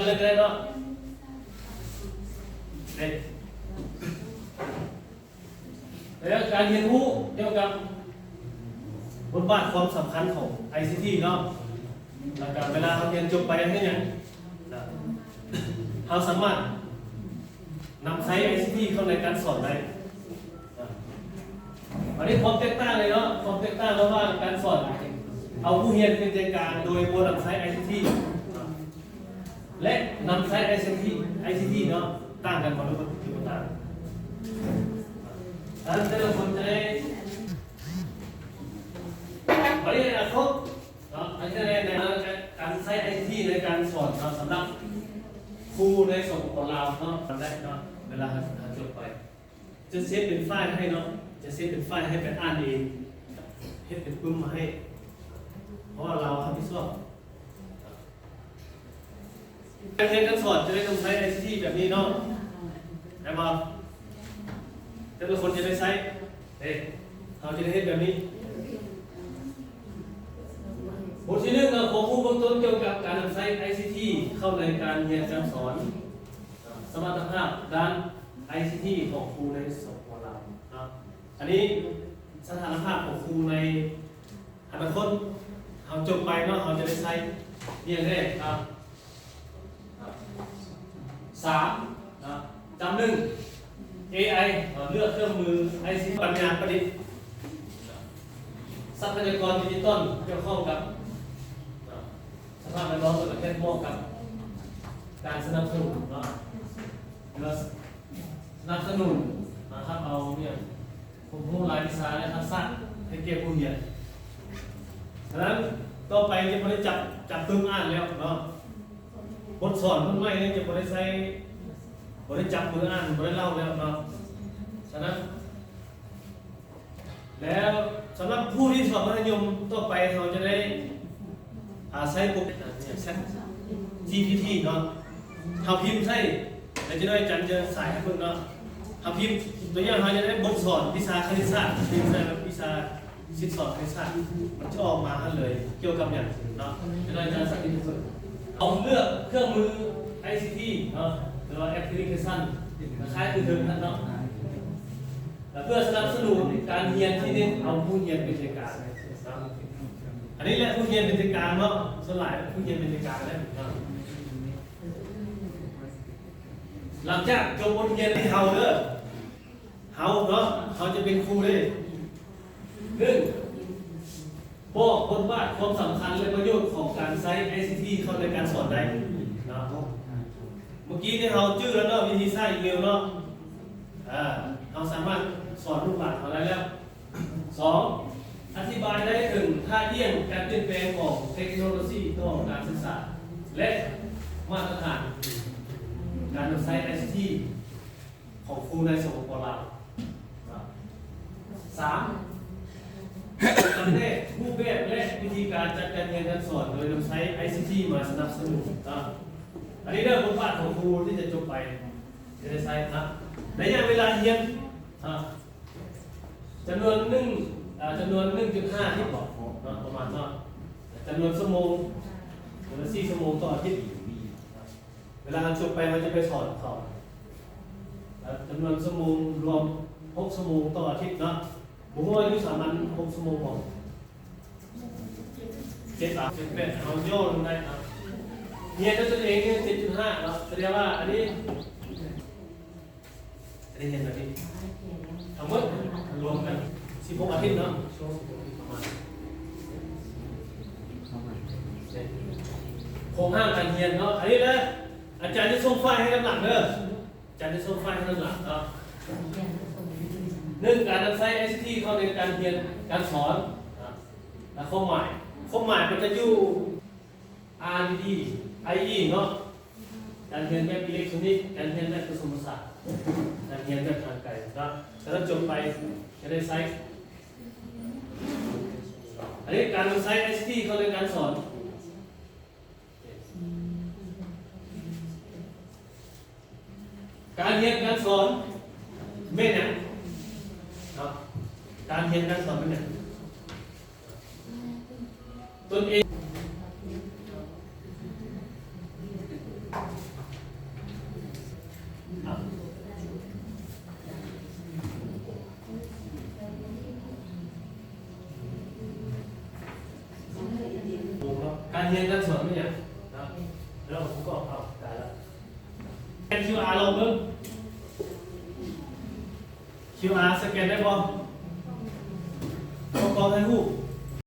ເລີຍກໍໄດ້ເນາະ. ເດ້ ແລ້ວການຮຽນຮູ້ກ່ຽວກັບບົດບາດຄວາມສຳຄັນຂອງໄອຊີທີເນາະ ແລ້ວກໍເວລາເຮົາຮຽນຈົບໄປເຮັດຫຍັງ ເຮົາສາມາດນຳໃຊ້ໄອຊີທີເຂົ້າໃນການສອນໄດ້. ອັນນີ້ຄວາມແຕກຕ່າງເລີຍເນາະ ຄວາມແຕກຕ່າງລະຫວ່າງການສອນເອົາຜູ້ຮຽນເປັນໃຈກາງໂດຍບໍ່ນຳໃຊ້ໄອຊີທີ ແລະ ນຳໃຊ້ໄອຊີທີ ໄອຊີທີເນາະ ຕ່າງກັນບໍ່? ຫຼືວ່າຕ່າງ? ອັນແຕ່ລະຄົນຈະໄດ້ ບັດນີ້ອະນາຄົດເນາະ ອັນຈະໄດ້ໃນການໃຊ້ໄອຊີທີໃນການສອນເນາະ ສຳລັບຄູໃນ ສປປ ລາວເນາະ ໄດ້ເນາະ ເວລາເຮົາຈົບໄປ ຈະເຊັດເປັນໄຟລ໌ໃຫ້ເນາະ ຈະເຊັດເປັນໄຟລ໌ໃຫ້ໄປອ່ານເອງ ເຮັດເປັນປຶ້ມມາໃຫ້ ເພາະວ່າລາວຮັບຜິດຊອບ. ການຮຽນການສອນຈະໄດ້ນຳໃຊ້ໄອຊີທີແບບນີ້ເນາະ ແມ່ນບໍ່? ແຕ່ລະຄົນຈະໄດ້ໃຊ້ ເດ້ ເຮົາຈະໄດ້ເຮັດແບບນີ້. ບົດທີໜຶ່ງເນາະ ຄວາມຮູ້ເບື້ອງຕົ້ນກ່ຽວກັບການນຳໃຊ້ໄອຊີທີເຂົ້າໃນການຮຽນການສອນ ສະມັດຕະພາບດ້ານໄອຊີທີຂອງຄູໃນ ສປປ ລາວເນາະ. ອັນນີ້ສະຖານະພາບຂອງຄູໃນ ອະນາຄົດເຮົາຈົບໄປເນາະ ເຮົາຈະໄດ້ໃຊ້ອີ່ຫຍັງແດ່? ສາມ ຈຳໜຶ່ງ ເອໄອ ເລືອກເຄື່ອງມືໄອຊີທີ ປັນຍາປະດິດ ຊັບພະຍາກອນດິຈິຕອນກ່ຽວຂ້ອງກັບສະພາບແວດລ້ອມ ແລະ ກໍແພດເໝາະກັບການສະໜັບສະໜູນເນາະ ສະໜັບສະໜູນມາຮັບເອົາ ຄວາມຮູ້ລາຍວິຊາ ແລະ ທັກສະໃຫ້ແກ່ຜູ້ຮຽນ. ສະນັ້ນ ຕໍ່ໄປຈະບໍ່ໄດ້ຈັບ ຈັບປຶ້ມອ່ານແລ້ວເນາະ ບົດສອນບົດໃໝ່ນີ້ຈະບໍ່ໄດ້ໃຊ້ ບໍ່ໄດ້ຈັບມືອ່ານ ບໍ່ໄດ້ເລົ່າແລ້ວເນາະ. ສະນັ້ນ ແລ້ວສຳລັບຜູ້ທີ່ສອບມັດທະຍົມຕໍ່ໄປ ເຮົາຈະໄດ້ ອາ ໃຊ້ໂປຣແກຣມ ChatGPT ເນາະ ເຮົາພິມໃສ່ ແລ້ວຈະໄດ້ ຈັນຈະສາຍໃຫ້ເບິ່ງເນາະ ເຮົາພິມ ຕົວຢ່າງເຮົາຈະໄດ້ບົດສອນວິຊາຄະນິດສາດ ພິມໃສ່ແບບວິຊາສິດສອນຄະນິດສາດ ມັນຈະອອກມາຫັ້ນເລີຍ ກ່ຽວກັບຫຍັງເນາະ ຈະໄດ້ ຈັນສາທິດໃຫ້ເບິ່ງ. ເຮົາເລືອກເຄື່ອງມືໄອຊີທີເນາະ ຫຼືວ່າແອັບພລິເຄຊັນ ຄ້າຍໆຄືເທິງຫັ້ນເນາະ ແລະ ເພື່ອສະໜັບສະໜູນການຮຽນທີ່ເນັ້ນເອົາຜູ້ຮຽນເປັນໃຈກາງ. ອັນນີ້ແຫຼະ ຜູ້ຮຽນເປັນໃຈກາງເນາະ ສ່ວນຫຼາຍຜູ້ຮຽນເປັນໃຈກາງເດ້. ຫຼັງຈາກຈົບບົດຮຽນ ໃຫ້ເຮົາເດີ ເຮົາເນາະ ເຮົາຈະເປັນຄູເດ້. ໜຶ່ງ ບອກບົດບາດຄວາມສຳຄັນ ແລະ ປະໂຫຍດຂອງການໃຊ້ໄອຊີທີເຂົ້າໃນການສອນໄດ້ເນາະ. ເມື່ອກີ້ນີ້ເຮົາຈື່ແລ້ວເນາະ ວິທີໃຊ້ອີເມວເນາະ ອາ ເຮົາສາມາດສອນລູກຫຼານເຮົາໄດ້ແລ້ວ. ສອງ ອະທິບາຍໄດ້ເຖິງທ່າອ່ຽງການປ່ຽນແປງຂອງເຕັກໂນໂລຊີຕໍ່ການສຶກສາ ແລະ ມາດຕະຖານການນຳໃຊ້ໄອຊີທີ ຂອງຄູໃນ ສປປ ລາວ. ສາມ ຈຳແນກຮູບແບບ ແລະ ວິທີການຈັດການຮຽນການສອນໂດຍນຳໃຊ້ໄອຊີທີມາສະໜັບສະໜູນ. ອັນນີ້ເດີ ບົດບາດຂອງຄູທີ່ຈະຈົບໄປ ຈະໄດ້ໃຊ້ນະ ໄລຍະເວລາຮຽນ ອາ ຈຳນວນໜຶ່ງ ອາ ຈຳນວນໜຶ່ງຈຸດຫ້າທິດເນາະ ປະມານເນາະ ຈຳນວນຊົ່ວໂມງ ມື້ລະສີ່ຊົ່ວໂມງຕໍ່ອາທິດ. ເວລາເຮົາຈົບໄປ ເຮົາຈະໄປສອນເຂົາ ແລ້ວຈຳນວນຊົ່ວໂມງລວມຫົກຊົ່ວໂມງຕໍ່ອາທິດເນາະ. ບໍ່ຮູ້ວ່າຢູ່ສາມັນຫົກຊົ່ວໂມງບໍ່? ເຈັດ ເຈັດ ແປດ ເຮົາຫຍໍ້ລົງໄດ້ເນາະ. ຮຽນດ້ວຍຕົນເອງນີ້ເຈັດຈຸດຫ້າເນາະ. ສະແດງວ່າອັນນີ້ ໄດ້ຮຽນແບບນີ້ທັງໝົດລວມກັນສິບຫົກອາທິດເນາະ ຊ່ວງສິບຫົກອາທິດປະມານ ໂຄງຮ່າງການຮຽນເນາະ. ອັນນີ້ແຫຼະ ອາຈານຈະສົ່ງໄຟລ໌ໃຫ້ນຳຫຼັງເດີ ອາຈານຈະສົ່ງໄຟລ໌ໃຫ້ນຳຫຼັງເນາະ. ໜຶ່ງ ການນຳໃຊ້ໄອຊີທີເຂົ້າໃນການຮຽນການສອນ ແລະ ຄວາມໝາຍ ຄວາມໝາຍມັນຈະຢູ່ ອາດີ ໄອອີ ເນາະ ການຮຽນແບບອີເລັກໂທຣນິກ ການຮຽນແບບປະສົມປະສານ ການຮຽນແບບທາງໄກເນາະ. ຖ້າຈົບໄປຈະໄດ້ໃຊ້ ອັນນີ້ການນຳໃຊ້ໄອຊີທີເຂົ້າໃນການສອນ. ການຮຽນການສອນແມ່ນຫຍັງ? ເນາະ ການຮຽນການສອນແມ່ນຫຍັງ? ຕົນເອງ ການຮຽນການສອນມີຫຍັງນະ? ແລ້ວຜູ້ປະກອບເອົາໄດ້ລະ ສະແກນຄິວອາ ລອງເບິ່ງ ຄິວອາ ສະແກນໄດ້ບໍ່? ປະກອບຖ່າຍຮູບ